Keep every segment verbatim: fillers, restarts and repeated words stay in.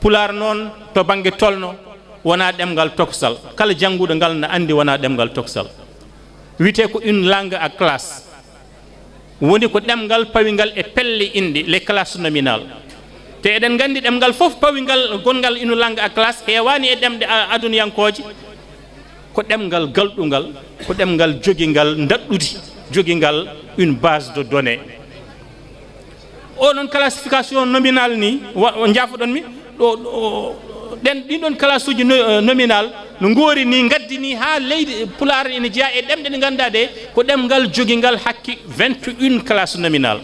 Pulaar noon, to bannge tolno, wonaa ɗemngal tokosal. Kala jannguɗo ngal na anndi wonaa ɗemngal tokosal. Wiyetee ko une langue à classe. Woni ko ɗemngal pawingal e pelle inɗe, les classes nominales. Te eɗen nganndi ɗemngal fof pawingal, gonngal une langue à classe, heewaani e ɗemɗe a-, aduniyankooje. Ko ɗemngal galɗungal, ko ɗemngal jogingal ndaɗɗudi, jogingal une base de données. O noon classification nominale ni, wa-, o jaafoɗon mi, ɗo, ɗo, ɗen, ɗin ɗon classe uji no-, nominal no ngoori ni, ngaddi ni haa leydi Pulaar ene jeyaa e ɗemɗe ɗe ngannduɗaa ɗe, ko ɗemngal jogingal hakke vingt et une classe nominal.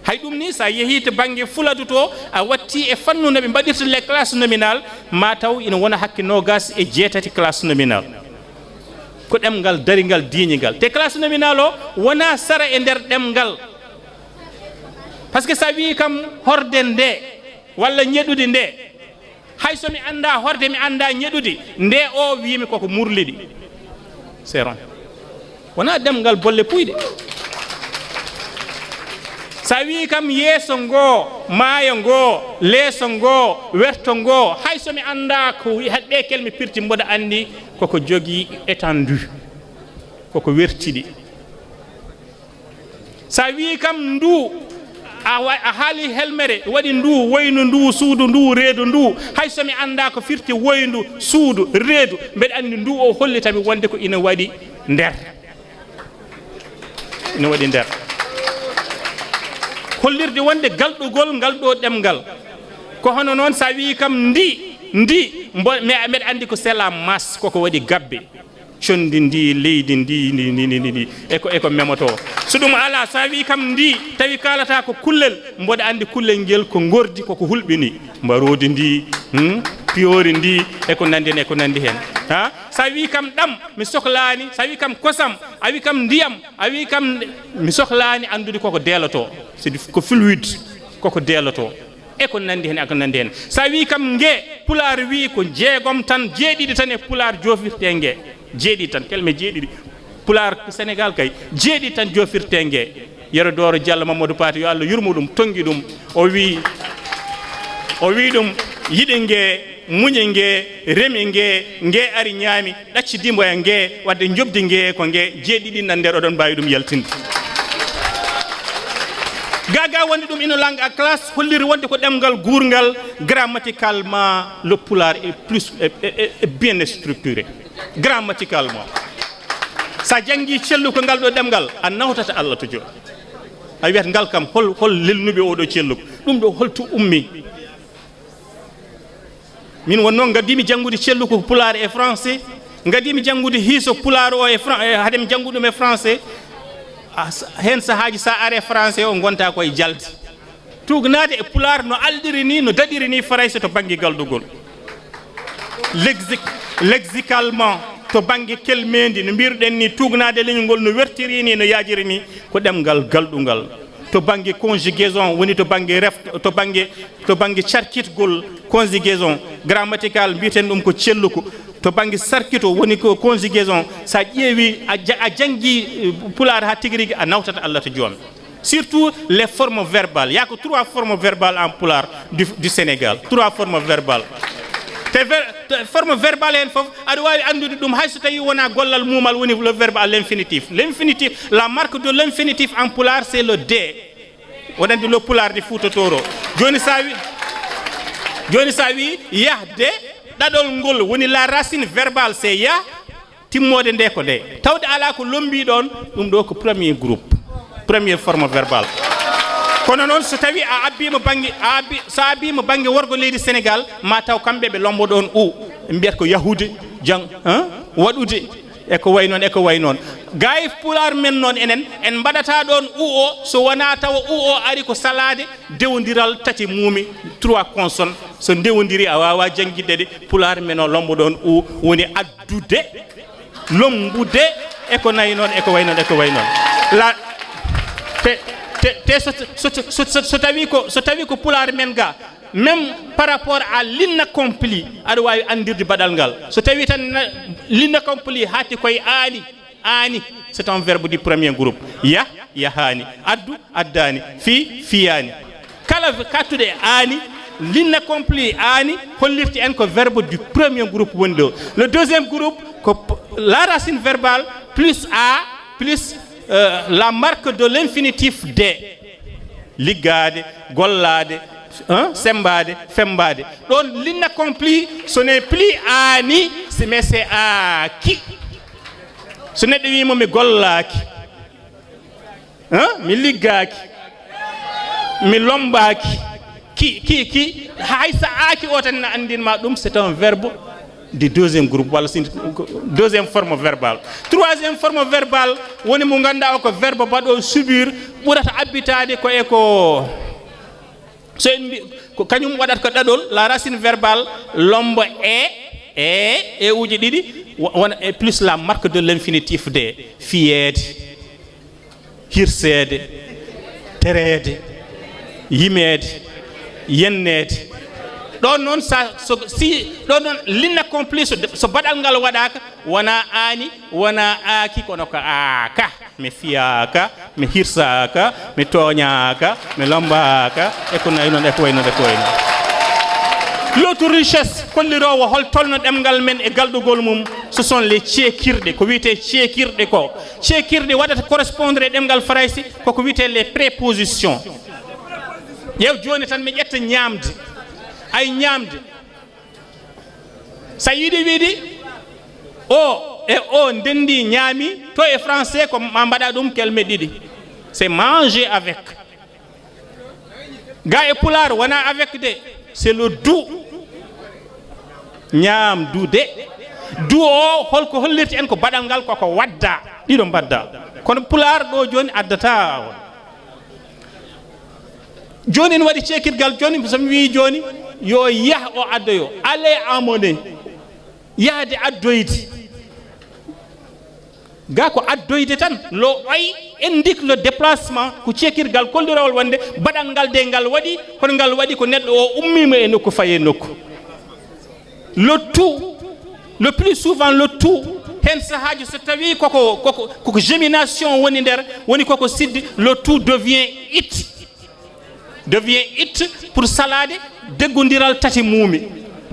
Hay ɗum ni, so a yehii to bannge Fuladu to, a watti e fannu no ɓe mbaɗirta les classes nominales, ma taw ina wona hakke noogaas e jeetati classe nominale. Ko ɗemngal daringal, diiñingal. Te classe nominale o wonaa sara e nder ɗemngal. Parce que so a wii kam horde nde, walla ñeɗude nde, hay so mi anndaa horde, mi anndaa ñeɗude, nde o wiimi koko murliɗi. C'est wrong. Wonaa ɗemngal bolle puyɗe. So a wii kam yeeso ngo, maayo ngo, leeso ngo, werto ngo, hay so mi anndaa ko wi-, haɗ ɗe kelme pirti, mboɗo anndi koko jogii étendue, koko wertiɗi. So a wii kam ndu, a wa-, a haali helmere, waɗi ndu, woynu ndu, suudu ndu, reedu ndu, hay so mi anndaa ko firti woyndu, suudu, reedu, mbeɗa anndi ndu o hollita mi wonde ko ina waɗi nder. Ina waɗi nder. Hollirde wonde galɗugol ngal ɗo ɗemngal. Ko hono noon so a wii kam ndi, ndi, mbo-, me-, mbeɗa anndi ko c'est la masse, koko waɗi gabbe. Conndi ndi, leydi ndi, ndi, ndi, ndi, ndi, ndi, e ko, e ko memotoo. So ɗum alaa, so a wii kam ndi, tawi kaalata ko kullel, mboɗo anndi kullel ngel ko ngordi, koko hulɓini. Mbaroodi ndi, hmm, piyoori ndi, e ko nanndi heen, e ko nanndi heen. Ha? So a wii kam ɗam, mi soklaani. So a wii kam kosam, a wii kam ndiyam, a wii kam, mi soklaani anndude koko deelotoo. C'est du, ko fluide, koko deelotoo. E ko nanndi heen, e ko nanndi heen. So a wii kam nge, Pulaar wii ko jeegom tan, jeeɗiɗi tan e Pulaar joofirtee nge. Jeeɗiɗi tan, kelme jeeɗiɗi. Pulaar Senegaal kay, jeeɗiɗi tan joofirtee nge. Yero Dooro Jallo Mamadou Paate, yo Allah yurmo ɗum, tonngi ɗum. O wii, o wii ɗum, yiɗi nge, muñi nge, remi nge, nge ari ñaami, ɗacci dimboya nge, wadde njoɓdi nge, ko nge jeeɗiɗi nan nder, oɗon mbaawi ɗum yaltinde. Gaga wonde ɗum une langue à classe, holliri wonde ko ɗemngal guurngal, grammaticalement, le pulaar est plus, est, est, est bien structuré. Grammaticalement. So a janngii celluko ngal ɗo ɗemngal, a nawtata Allah to jooni. A wiyat ngal kam, hol, hol lelnuɓe oo ɗo celluko? Ɗum ɗo holto ummi? Min won noon, ngaddiimi janngude celluko ko pulaar e français, ngaddiimi janngude hiiso pulaar o e fran-, e, hade mi janngude ɗum e français. A, s-, heen sahaaji, so a aree français o, ngonta koye jalde. Tuugnaade e pulaar no alɗiri ni, no daɗiri ni farayse to bannge galdugol. Lexique, lexicalement, to bannge kelmeendi, no mbiruɗen ni, tuugnaade leñol ngol no wertiri ni, no yaajiri ni, ko ɗemngal galɗungal. To bannge conjugaison, woni to bannge reft-, to bannge, to bannge carkitgol, conjugaison grammatical, mbiyeten ɗum ko celluko. To bannge sarkito, woni ko conjugaison, so a ƴeewi, a ja-, a janngi, eh, pulaar haa tigi rigi, a nawtat Allah to joom. Surtout les formes verbales. Il y a que trois formes verbales en pulaar du, du Sénégal. Trois formes verbales. Te ver-, te forme verbale heen fof, aɗa waawi anndude ɗum hay so tawii wonaa gollal muumal woni le verbe à l'infinitif. L'infinitif, la marque de l'infinitif en pulaar, c'est le D. Wonande le pulaar de Fuuta Tooro. Jooni so a wi-, jooni so a wii yahde, ɗaɗol ngol woni la racine verbale, c'est yah. Timmoode nde ko nde. Tawde alaa ko lommbii ɗoon, ɗum ɗo ko premier groupe, première forme verbale. Kono noon, so tawii a abbiima bannge, a abbi-, so a abbiima bannge worgo leydi Senegaal, ma taw kamɓe ɓe lombo ɗoon u, ɓe mbiyata ko yahude, jang, hein? Waɗude, e ko wayi noon, e ko wayi noon. Gaa e pulaar men noon, enen, en mbaɗataa ɗoon u o, so wonaa tawa u o ari ko salaade dewondiral tati muumi, trois consonnes. So ndewondiri, a waawaa janngitde ɗe. Pulaar men o lombo ɗoon u woni addude, lombude, e ko nayi noon, e ko wayi noon, e ko wayi noon. La, te, te, te so, so, so, so, so tawii ko, so tawii ko pulaar men ga, même par rapport à l'inaccompli, aɗa waawi anndirde baɗal ngal. So tawii tan na-, l'inaccompli haati koye aani, aani, c'est un verbe du premier groupe. Yah, yahaani. Addu, addaani. Fii, fiyaani. Kala v-, kattuɗe aani, L'inaccompli aani hollirta en ko verbe du premier groupe woni ɗo. Le deuxième groupe ko p-, la racine verbale plus a plus, euh, la marque de l'infinitif de. Liggaade, gollaade, hein, semmbaade, femmbaade. Ɗoon l'inaccompli, ce n'est plus aani, c'est, mais c'est aaki. So neɗɗo wiima mi gollaaki, hein, mi liggaaki, mi lommbaaki, ki, ki, ki, hay so aaki o tan ina anndin ma ɗum, c'est un verbe du deuxième groupe, walla si, deuxième forme verbale. Troisième forme verbale woni mo ngannduɗaa o ko verbe baɗo subir, ɓurata abbitaade ko e ko, so en mbi-, ko kañum waɗata ko ɗaɗol, la racine verbale, lommbo e, e, e uji ɗiɗi, wo-, wona e plus la marque de l'infinitif de, fiyeede, hirseede, tereede, yimeede, yenneede. Ɗoon noon, sa, so, si, ɗoon noon, l'inaccompli, so, so baɗal ngal waɗaaka, wonaa aani, wonaa aaki, kono ko aaka. Mi fiyaaka, mi hirsaaka, mi tooñaaka, mi lommbaaka, e ko nayi noon, e ko wayi noon, e ko wayi noon. L'autre richesse kolliroowo hol tolno ɗemngal men e galɗugol mum, ce sont les ceekirɗe, ko wiyetee ceekirɗe ko. Ceekirɗe waɗata correspondre e ɗemngal farayse koko wiyetee les prépositions. Ƴeew jooni tan mi ƴetta ñaamde. Ay ñaamde. So a yiɗi wiide o e o ndenndi ñaami, to e français ko ma mbaɗa ɗum kelme ɗiɗi. C'est manger avec. Ga e pulaar wona avec de, c'est le du. Ñaam du de. Du o holko hollirta en ko baɗal ngal koko wadda. Ɗiɗo mbadda. Kono pulaar ɗo jooni addata on. Jooni ene waɗi ceekirgal, jooni so mi wii jooni yo yah o addoyo, aller amener, yahde addoyde. Ga ko addoyde tan, le oy indique le déplacement, ko ceekirgal kollirowol wonde baɗal ngal de ngal waɗi, kono ngal waɗi ko neɗɗo o ummiima e nokku fayi e nokku. Le tu, le plus souvent le tu, heen sahaaji so tawii koko, koko, koko gémination woni nder, woni koko siddi, le tu devient it. Devient it pour salaade deggondiral tati muumi.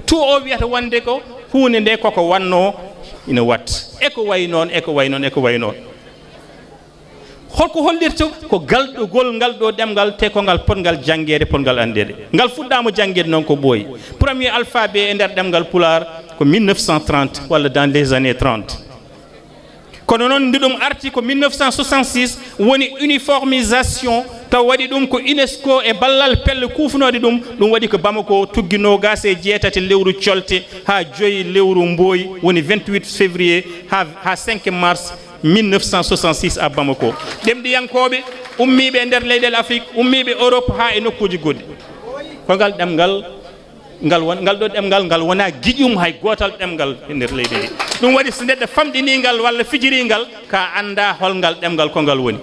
Tu o wiyata wonde ko huunde nde koko wannoo ina waɗ. E ko wayi noon, e ko wayi noon, e ko wayi noon. Holko hollirta? Ko galɗugol ngal ɗo ɗemngal, te ko ngal potngal janngeede, potngal anndeede. Ngal fuɗɗaama janngeede noon ko ɓooyi. Premier alphabet e nder ɗemngal pulaar ko mille neuf cent trente walla dans les années trente. Kono noon ndu ɗum arti ko mille neuf cent soixante-six, woni uniformisation, taw waɗi ɗum ko UNESCO e ballal pelle kuufnooɗe ɗum, ɗum waɗi ko Bamako tuggi noogaas e jeetati lewru colte haa joyi lewru mbooyi, woni vingt-huit février haa, haa cinq mars mille neuf cent soixante-six à Bamako. Ɗemɗiyankooɓe ummiiɓe e nder leyɗeele Afrik, ummiiɓe Europe haa e nokkuuji goɗɗi. Ko ngal ɗemngal, ngal won-, ngal ɗo ɗemngal, ngal wonaa giƴum hay gootal ɗemngal e nder leydi ndi. Ɗum waɗi so neɗɗo famɗinii ngal walla fijirii ngal, ka anndaa hol ngal ɗemngal ko ngal woni.